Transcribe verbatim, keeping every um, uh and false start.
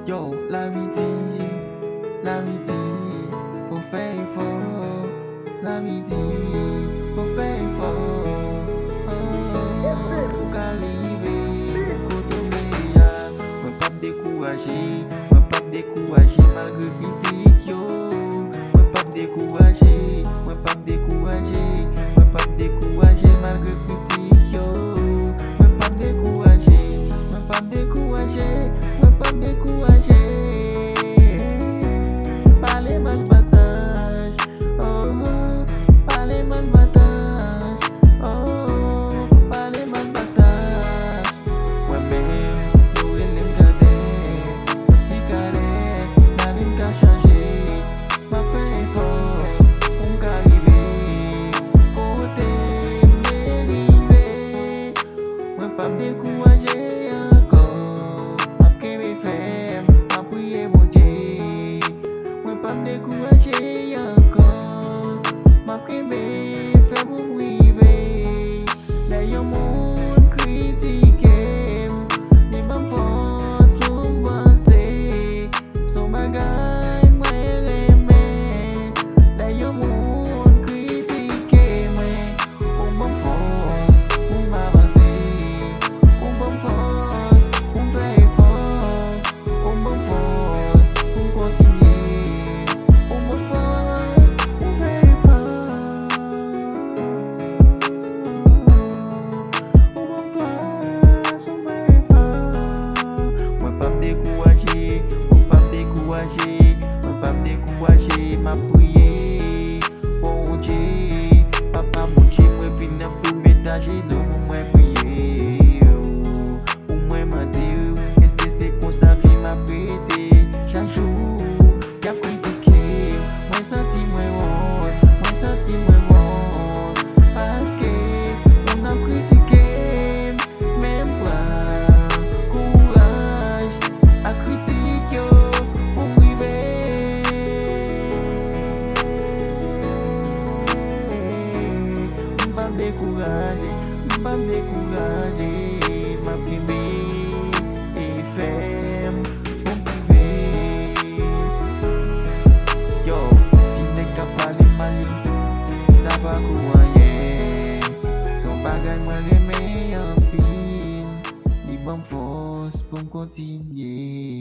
Yo, lavi di, lavi di, fò fè efò. Lavi di, fò fè efò. Oh, pou w ka rive kote w ye a. Mwen p ap dekouraje, mwen p ap dekouraje malgre kritik yo. Mwen p ap dekouraje, mwen p ap dekouraje, mwen p ap dekouraje malgre kritik yo. Mwen p ap dekouraje, mwen p ap dekouraje, mwen p ap dekouraje. Pale mal pataj, oh, oh, pale mal pataj, oh, oh, pale mal pataj. Mwen menm, yo rele m kadè, yon ti kadè, lavi m ka chanje. M ap fè efò pou m ka rive kote m vle rive. Mwen p ap dekouraje ankò, m ap kenbe fèm, m ap priye Bondye. Mwen p ap dekouraje ankò, m ap kenbe fèm pou m rive. Lè yon moun kritike m, li ban m fòs pou m vanse. Se yon bagay mwen renmen. Lè yon moun kritike mwen, ou ban m fòs pou m avanse. Ou ban m fòs pou m fè efò. Ou ban m fòs pou m kontinye. Ou ban m fòs pou m fè efò. Ou ban m fòs pou m fè efò. Mwen p ap dekouraje, mwen p ap dekouraje, mwen p ap dekouraje, m ap priye Bondye. Papa Bondye, mwen vin nan pou mete ajenou pou mwen priye w, pou mwen mande w, èske se konsa vi m ap rete chak jou? Y ap kritike m, mwen santi mwen wont, mwen santi mwen wont, paske moun ap kritike m, men m pran kouraj ak kritik yo pou m rive. M p ap dekouraje, m p ap dekouraje, m ap kenbe e fèm pou m rive. Yo, ti nèg k ap pale mal yo, sa pa kou anyen. Se yon bagay mwen renmen anpil. Li ban m fòs pou m kontinye.